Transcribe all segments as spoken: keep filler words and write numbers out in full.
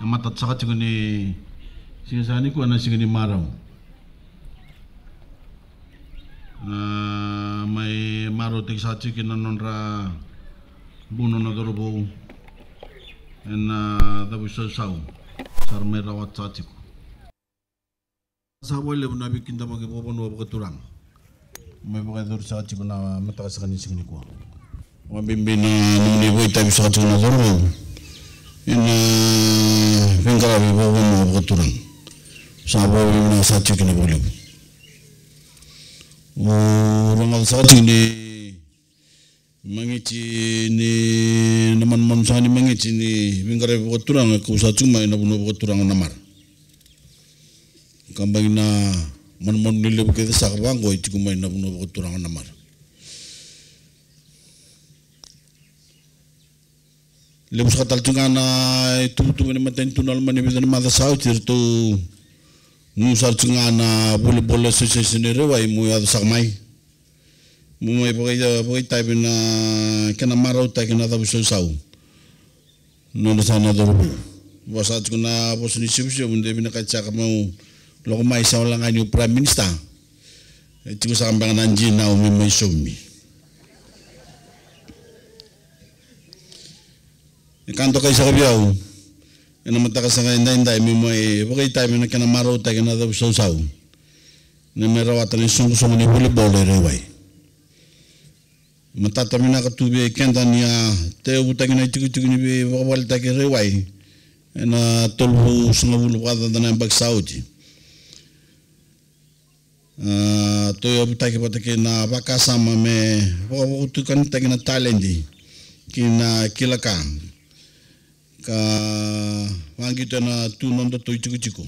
Matata saka tiko ni siga saka nikua na siga ni marau. A, mai marautaki saka tiko kina na nodra buno na cauravou ena cavuisausau sa ra mai rawata saka tiko. Sa vakalevu na veikidavaki vakavanua vakaturaga mai vakayacori saka tiko na mataka saka ni siga nikua. Vakabibi na nomuni vakaitavi saka tiko na cauravou ena veiqaravi vakavanua vakaturaga. Sa vakavinavinaka saka tiko kina vakalevu. Au rogoca saka tiko ni magiti ni na manumanu saka ni magiti ni veiqaravi vakaturaga kau sa tiko mai na vanua vakaturaga o Namara. Ka baki na manumanu ni levu kece saka vaqo e tiko mai na vanua vakaturaga o Namara. Levu saka tale tiko ga na ituvatuva ni matanitu na loma ni vica na macawa sa oti eratou gu sara tiko ga na Volleyball Association e Rewai mo yaco saka mai. Mo mai vakaitavi na kena marautaki na cavuisausau. Nona sa na cauravou. Vosa tiko na vosa ni sevusevu de vinakati saka meu lako mai sa wale ga niu Prime Minister. E tiko saka beka na dinau me mai saumi. E ka dokai saka vei au ena mataka saka edaidai me mai vakaitavi na kena marautaki na cavuisausau. Na me rawata na isoqosoqo ni volleyball e Rewai. Matata vinaka tu vei keda ni a tauyavutaki na itikotiko ni veivakavaletaki e Rewai ena tolu sagavulu vakacaca na yabaki sa oti. A, tauyavutaki vata kei na vakasama me vakavatukanataki na taledi kei na kila ka ka vaqito ena tu nodatou itikotiko.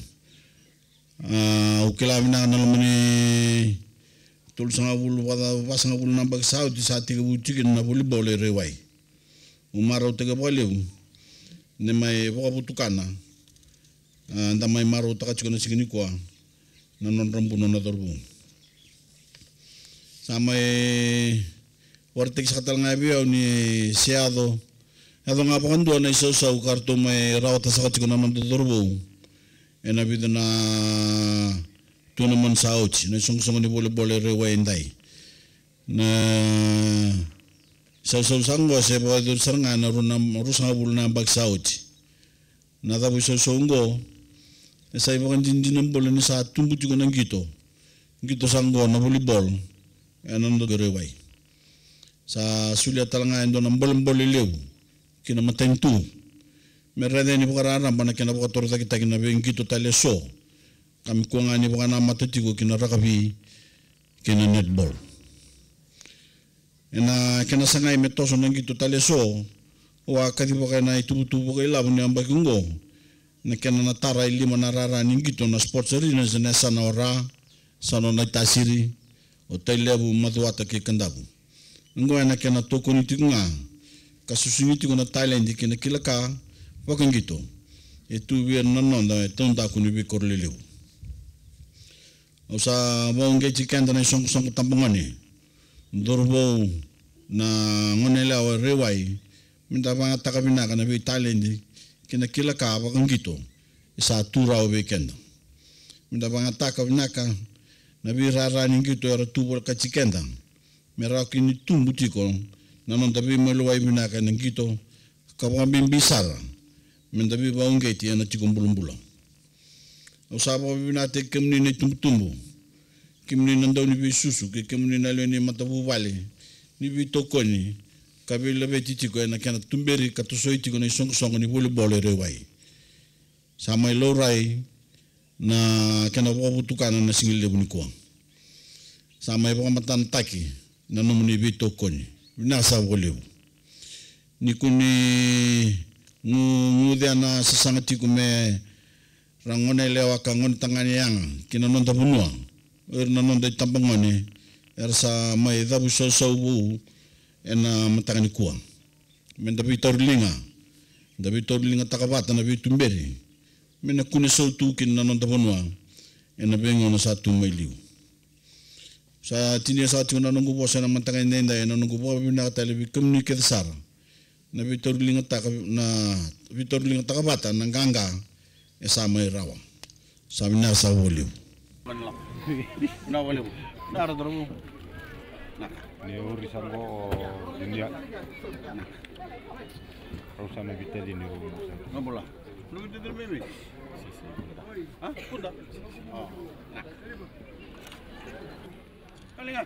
A, au kila vinaka na loma ni tolu sagavulu vakaca, vasagavulu na yabaki sa oti sa tekivu tiko kina na volleyball e Rewai. Au marautaka vakalevu ni mai vakavotukana, a, da mai marautaka tiko na siga nikua na nodra buno na cauravou. Sa mai vakaraitaki saka tale ga vei au ni se yaco, yaco ga vakadua na isausau ka ratou mai rawata saka tiko na noda cauravou ena vica na tournament sa oti, na isoqosoqo ni volleyball e Rewai edai. Na isausau sa qo se vakayacori sara ga ena rua na, ruasagavulu na yabaki sa oti. Na cavuisausau oqo e sa ivakadinadina bole ni sa tubu tiko na qito, qito sa qo na volleyball ena noda Rewai. Sa solia tale ga e dua na bolebole levu ki na matanitu me raica yani vakararaba na kena vakatorocaketaki na veiqito tale eso ka me kua ga ni vakanamata tiko ki na rakavi kei na netball. Ena kena sagai me toso na qito tale eso, au a kacivaka ena ituvatuva vakailavo ni yabaki oqo na kena na tara e lima na rara ni qito na sports arenas ena yasana o Ra, yasana o Naitasiri, o Tailevu, Macuata kei Kadavu. Oqo ena kena tokoni tiko ga ka susugi tiko na taledi kei na kila ka vakaqito e tu vei ira na noda e taudaku ni veikoro lelevu. Au sa vakauqeti keda na isoqosoqo tabagone, cauravou, na goneyalewa e Rewai, me da vagataka vinaka na veitaledi kei na kila ka vakaqito e sa tu rawa vei keda. Me da vagataka vinaka na veirara ni qito era tu volekati keda me rawa kina ni tubu tiko na noda veimaliwai vinaka ena qito, ka vakabibi sara me da veivakauqeti ena tiko bulabula. Au sa vakavinavinakataki kemuni na itubutubu, kemuni na dauniveisusu kei kemuni na lewe ni matavuvale ni veitokoni ka veilaveti tiko ena kena tuberi ka tosoi tiko na isoqosoqo ni volleyball e Rewai. Sa mai laurai na kena vakavotukana na siga levu nikua. Sa mai vakamatanataki na nomuni veitokoni. Vinaka saka vakalevu. Ni kua ni gu, guce na sasaga tiko me ra goneyalewa ka gonetagane yaga ki na noda vanua o ira na noda itabagone era sa mai cavuisausau vou ena mataka nikua. Me da veitauriliga, da veitauriligataka vata na veituberi me na kune sautu kina na noda vanua ena veigauna sa tu mai liu. Sa tinia saka tiko na noqu vosa ena mataka edaidai ena noqu vakavinavinaka tale vei kemuni kece sara na veitauriligataka, na veitauriligataka vata na qaqa e sa mai rawa. Sa vinaka saka vakalevu. Na vakalevu. Na ra taravu. Na. Ni uri sa qo o Junia. Rau sa mai vitali ni uri sa. Na bula. Na vitali mai mai. Ha? Kuda. O. Na. Kaliga.